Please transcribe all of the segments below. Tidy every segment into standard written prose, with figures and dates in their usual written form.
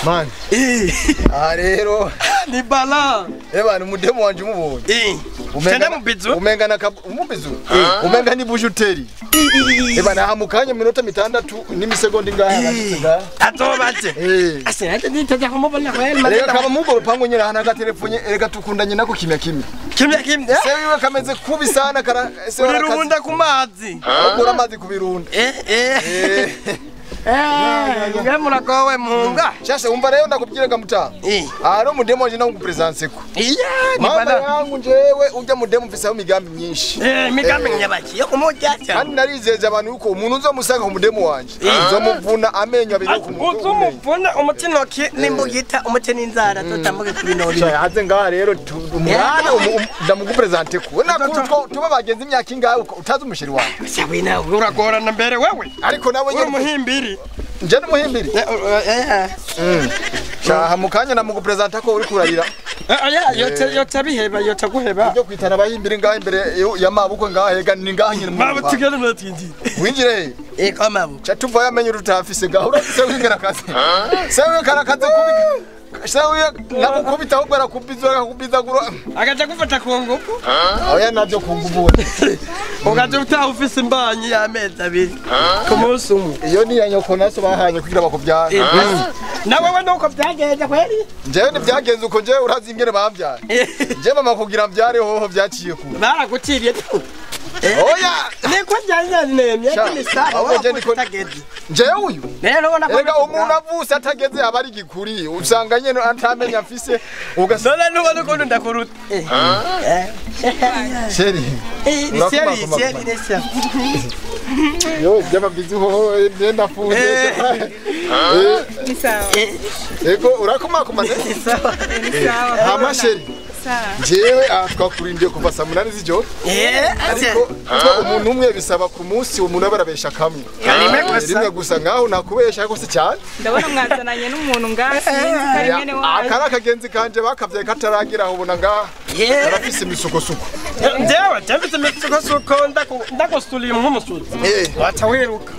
Man. Ah rero ni bala. Eba umudemo wanje umubonye. Umenga mubizu. Umenga na umubizu. Umenga ni bujuteri. Eba na hamukanya minota mitandatu n'imisegonda ingahe abashitse ngaha. Atobatse. Ase nanje nitaja kumubona kwa yeli. Reka kaba mugo rupango nyine hana ga telefone reka tukundanye nako kimya kimya. Kimya kimya. Se wiwe kameze kubi sana kara se urunda ku mazi. Ukura amazi kubirunda. Ngamura kowe munga. Shasha umva rero ndakubwira gamuta. Aro mudemo nje ndakupresence ko. Iya, ni bana yangu njewe ujya mudemo mfise imigambi myinshi. Imigambi nyabaki yo kumujya. Kandi narizeje abantu uko umuntu uzomusanga ku mudemo wanje. Uzomuvuna amenyo abiri ku muntu. Uzomuvuna umutinoki n'imbugita umute n'inzara totambuke kubinori. Shasha haze ngaha rero umwana ndamugupresente ko. Nakutwo tuba bagenzi imyaka ingahe utazi umushiri wawe. Sawe nawe uragorana mbere wewe. Ariko nawe nyine umuhimbiri. Nje n'umuhimbiri. Shaha mukanya namugupresenta ko uri kurarira. Oya yote biheba yote guheba. Ibyo kwitana abahimbiri ngaha imbere ya mabukwe ngaha hega ni ngaha nyine mu. Mabo tugende natwinjire. Winjire. Kwa mabukwe. Cha tuva yamenye urutafise ngaha urafise wingera kaze. Sewe karakaze kubika. Sewe nakukubita ahubwo arakubizwa akakubiza gura. Akaja gufata ku ngufu. Oya navyo ku ngufu. Ugaje utaha ufise imbanyi y'amezi abiri ku munsi umwe. Iyo ni ya nyoko naso bahanye kugira bakubyara. Na wewe nuko byagenze kweli? Njewe ntibyagenze uko njewe urazi ingene bambyara. Njewe mama kugira mbyare hoho byaciye ku. Baragutiriye. Oya niko byanyannemye ni sawa. Njewe uyu. Rero ubona ko rega umuntu avuse atageze aba ari gikuri usanga nyene atamenya mfise ugasanga none nubona ukuntu ndakuruta. Sheri. Ni seri. Yo byaba bizi hoho ndenda funze. Ni sawa. Ego urakomakoma ne? Ni sawa. Ni sawa. Hama sheri. Jewe twakurindiye kuva saa 8 z'ijoro. Ariko umuntu umwe bisaba ku munsi umuntu abarabesha kamwe. Rimwe gusa ngaho nakubesha ariko si cyane. Ndabona mwazananye n'umuntu ngaha sinzi kari mwene wawe. Akara akagenzi kanje bakavye kataragira aho ubona ngaha. Arafise imisukosuko. Jewe mfise imisukosuko ndagusuliye nk'umusuzi. Waca wiruka.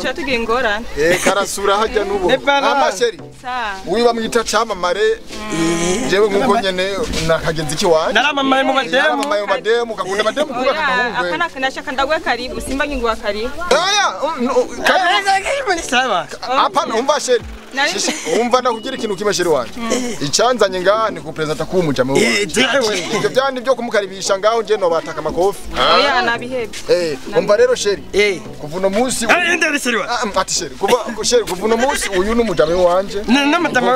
Cyo tugira ingorane. Karasura hajya n'ubu. Amasheri. Uyu bamwita camamare. Jewe nkuko nyene nakagenzi kiwanje. Naramamaye mu bademu. Naramamaye mu bademu kakunda bademu kuba kakahungwe. Akana kanashaka ndagwe karibu simba ngingwa karibu. Oya karibu ni sawa. Hapana umva sheri. Umva ndakugira ikintu kimwe sheri wanje. Icanzanye ngaha ni kupresenta ku mujame wanje. Ibyo byandi byo kumukaribisha ngaho nje no bataka makofi. Oya nabihebye. Umva rero sheri. Kuva no munsi ndari sheri wanje. Ati sheri kuva sheri kuva no munsi uyu n'umujame wanje. N'amajame.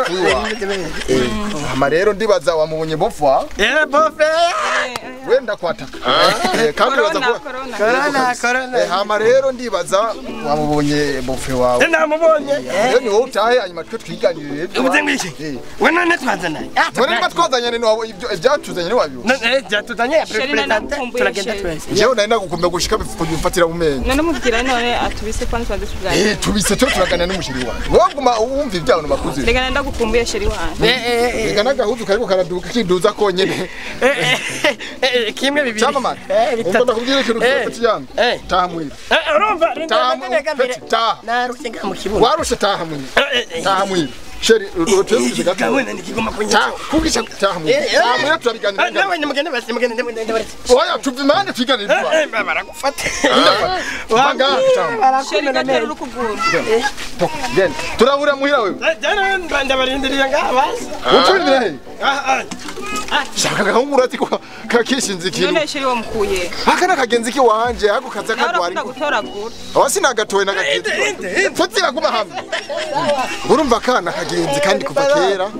Ama rero ndibaza wamubonye bofwa. Bofe. Wenda kwataka. Kandi uraza ko corona. Hama rero ndibaza wamubonye bofe wawe. Namubonye. Rero ni wowe utahe hanyuma twe twiganirire. Ubuze ngiki? We none twazana. None niba twazanye ni ibyatuzanye ni wabyo. Byatuzanye turagenda twese. Jewe nari nagukumbe gushika bifatira mu menyo. None mubwira none atubise kwa twaze tuganira. Tubise twe turaganira n'umushiri wawe. Wowe guma wumva ibyawe bakuze. Rega ndagukumbuye sheri wanje. Rega nagahuzu kariko karaduka kiduza konyene. Kimwe bibiri. Chamamare. Umva ndakubwira ikintu cyose yangu. Taha muhira. Urumva rinda taha. Narushe nga mu kibuno. Warushe taha muhira. Taha muhira. Sheri utwese gato. Gawena nikigoma kunya. Taha kugisha taha muhira. Taha muhira turabiganira. Nawe nimugende basi nimugende nimugende basi. Oya tuvimande twiganira. Baragufata. Banga taha. Sheri gatera urukuguru. Genda. Turahura muhira wewe. Ndabarindiriye ngaha basi. Uturindira he? Shaka gahungu urati ko kakishinze ikintu. None sheri wamukuye. Aka nakagenzi ki wanje ako kaza kagwari. Nawe gutoragura. Aho sinagatoye nagagenzi. Mfatira kuba hamwe. Urumva kana kagenzi kandi kuva kera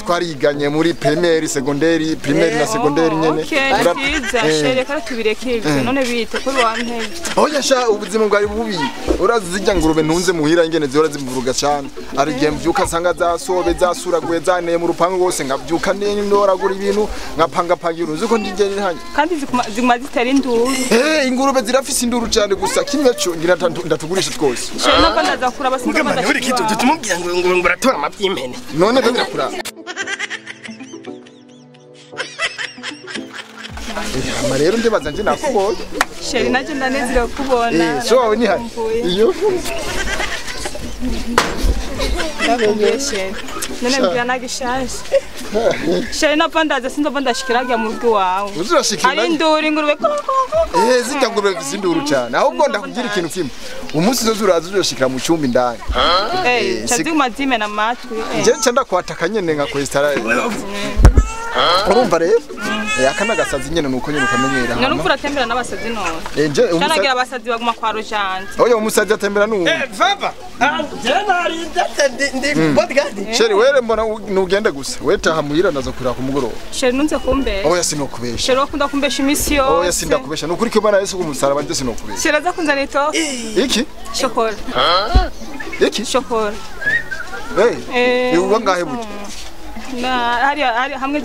twariganye muri primaire, secondaire, primaire na secondaire nyene. Okay, byiza sheri kara tubireke ibyo none bite kuri wantebe. Oya sha ubuzima bwari bubi. Urazi zijya ngurube ntunze muhira ingene zihora zimvuruga cyane. Ari gihe mvyuka sanga zasobe zasuraguye zaneye mu rupangu rwose ngavyuka nindoragura ibintu ngapanga panga uruzi ko ndingene hanye. Kandi ziguma zitera induru. Ingurube zirafise induru cyane gusa kimwe cyo ngira ndatugurisha twose. Sheri nako ndaza kura basi ndamaze. Uri kitu tumubwira ngo ngo uratora amavyimpene. None birakura. Hama rero ndibaza nje nakubonye. Sheri naje ndanezerewe kubona. So wawe ni hari. Iyo. Ndakumbuye sheri. None mbwira nagishashe. Sheri napfa ndaza sinzova ndashikira mu rugo iwawe. Uzurashikira. Ari induru ingurube ko ko ko. Zijya ngurube zinduru cyane. Ahubwo ndakugira ikintu kimwe. Umunsi uzuraza uzoshikira mu cyumba indani. Chaziguma zimena amatwi. Nje nca ndakwataka nyene nka kwestara. Urumva rero? Aka nagasazi nyene nuko nyene ukamenyera. None urumva uratembera n'abasazi none. Nje umusazi abasazi baguma kwa Rojanje. Oya umusazi atembera n'uwo. Vava. Je nari ndi bodyguard. Sheri were mbona nugende gusa. Wetaha muhira ndaza kurira ku mugoroba. Sheri nunze kumbesha. Oya sinokubesha. Sheri wakunda kumbesha imisi yose. Oya sindakubesha. Nukuri ko Imana Yesu kumusaraba nje sinokubesha. Sheri aza kunzanira ito. Iki? Shokora. Iki? Shokora. Uba ngahe burya? Na hari hamwe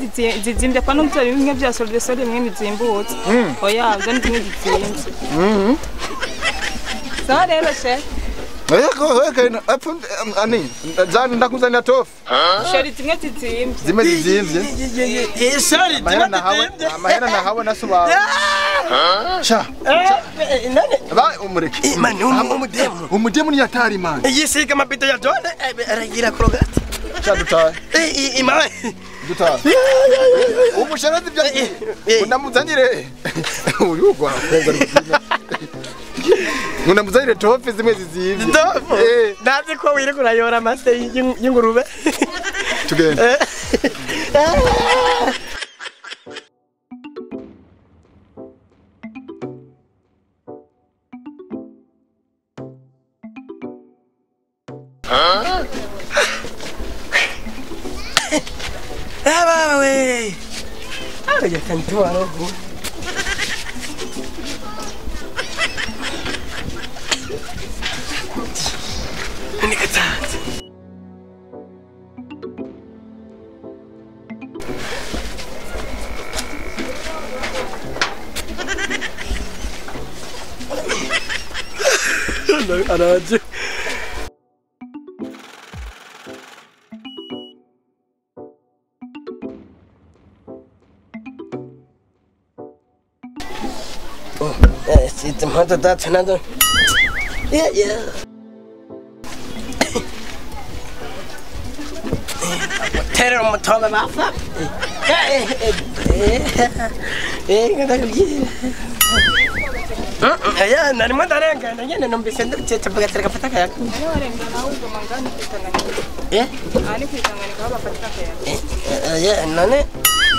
zizimbye kwa numva bimwe bya solde solde bimwe bizimbutse. Oya byo ni bimwe bizimbye. Sawa rero she. Ani zani ndakuzanira tofu. Sheri zimwe zizimbye. Zimwe zizimbye. Sheri zimwe zizimbye. Amahera nahawe nasubawe. Sha. None ba umureke. Imana umudemu. Umudemu ni yatari imana. Yisiga amabito ya John aragira korogate. Sha dutaye. Imana. Dutaye. Umusharazi bya unamuzanire. Uyu gwa konga unamuzanire tofu zimwe zizimvye. Tofu. Ndazi ko wiri kurayora amase y'ingurube. Tugende. Baba we. Arya kantuwa roho. Nikatanze. Araje. Sitte mhanda dat nada. Yeah yeah. Terror mutome bafa. Ya nari mwandarengana nyene numvise ndetse mvuga gafata akayaga. Nari warengana ahubwo mangana kwitanganyika. Ani kwitanganyika aho bafatira akayaga. None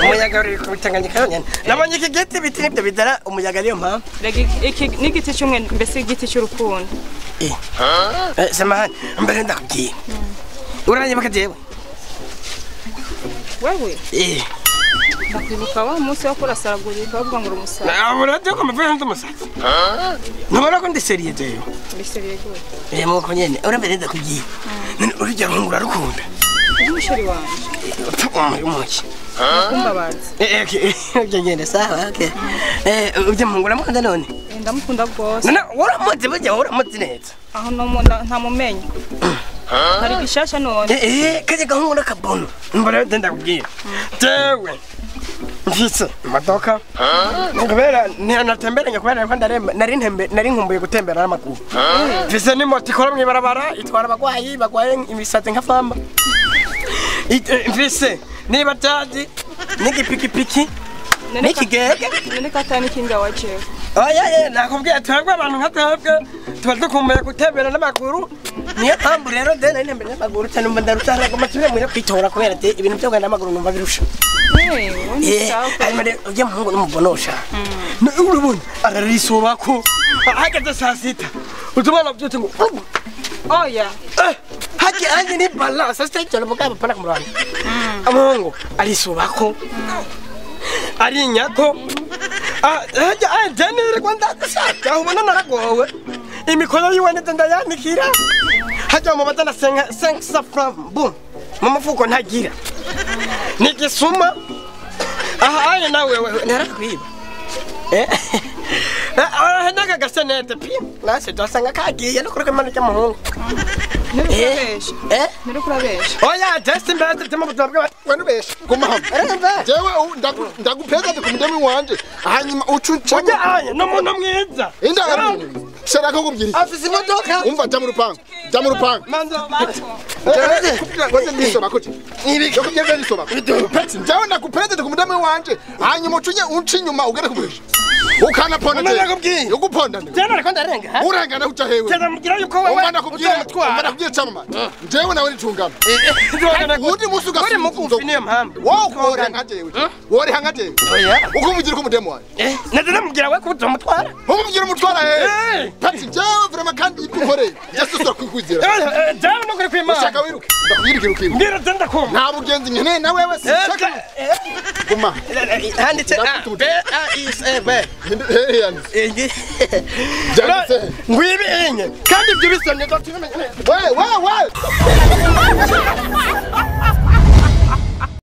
umuyaga uri kwitanganyika nyene. Nabonye iki giti biti nibyo bidara umuyaga niyo mpamvu. Rega iki n'igiti cy'umwe mbese igiti cy'urukundo. Samahani mbere ndakubwiye. Uranyibuka jewe? Wewe? Ndakwibuka wa munsi wo kurasaragurika bavuga ngo uri umusazi. Urabyo ko mvuye ndi umusazi. Nubona ko ndi seriye jewe. Ndi seriye gute? Muko nyene urambere ndakubwiye. None urujya ruhungu urarukunda. Umusheri wanje. Umuki. Kumbabaza. Ibyo nyene sawa okay. Ujya muhungu uramukunda none? Ndamukunda rwose. None uramutse burya uramutse neza. Aho no ntamumenya. Hari gishasha none. Kaje gahungu n'akabono. Mbona ndakubwiye. Jewe. Mfise imodoka. Kubera natemberanye kubera ko ndaremba nari ntembe nari nkumbuye gutembera n'amaguru. Mfise ni moto ikora mw'ibarabara itwara abagwayi bagwaye imisatsi nka famba. Mfise niba tazi n'igipikipiki n'ikigege none katani kinga wajewe. Oya nakubwiye twebwe abantu nka twebwe tuba dukumbuye gutembera n'amaguru. Niyo mpamvu rero de nari ntembera n'amaguru cyane numva ndarusha nagomba nsubire muhira kwitora kubera de ibintu byo kugenda n'amaguru numva birusha. Hanyuma rero ujya muhungu n'umubonosha. Urabona ararisubako ahageze saa sita utubona byose ngo oya. Haki anje ni balance saa sita ijoro mugabo pana ku murongo. Amuhungu arisubako arinyako jenere ndashaka ubona naragowe imikono yiwe neza ndayanikira hajya mu batana 5 francs boom mu mufuko ntagira nigisuma aha aye nawe narakwiba naka gasenete pi nase dosanga kagiye no kuruka imana cy'umuhungu. Ntirukurabesha. Oya just mbese tema buzima bwa wenu besha guma jewe ndagupeza ndikumudemi wanje hanyuma ucuca oya anye no muntu mwiza inda Shaka kukubwira iki? Afise imodoka. Umva jya mu rupangu. Jya mu rupangu. Manza. Waze ndisoba kuti. Ndakubwira ndisoba. Peti, njyewe ndakuperezida ku mudamu wanje. Hanyuma ucunye unca inyuma ugere kugurisha. Ukanaponda. Umva ndakubwiye. Uguponda. Jana nariko ndarenga. Ha? Urengana uca hewe. Jana mubwira yuko wewe Umva ndakubwira, umva uzomutwara. ndakubwira camama. Njyewe nawe nitungana. Uwundi musi Uri ugasubira. mugufi niyo mpamvu. Wowe woriha nka jewe. Woriha nka jewe. Oya. Uko umugira ko umudemu wanje. Naje namubwira we ko uzomutwara. Umubwira umutwara Eh. he. Peti, njyewe vraiment kandi ibyo ukoreye. Njye sosora kwikwizera. Jana nukuri kwimana. Ushaka wiruke. Ndakubwira ikintu kimwe. Mbwira je ndakumva. Nta bugenzi nkeneye na wewe sinshaka. Guma. Handitse A B A I S B. Hehe yanditse. Ingi. Byanditse. Ngwibi inye. Kandi ibyo bisomye nzotubimenya neza. We we we.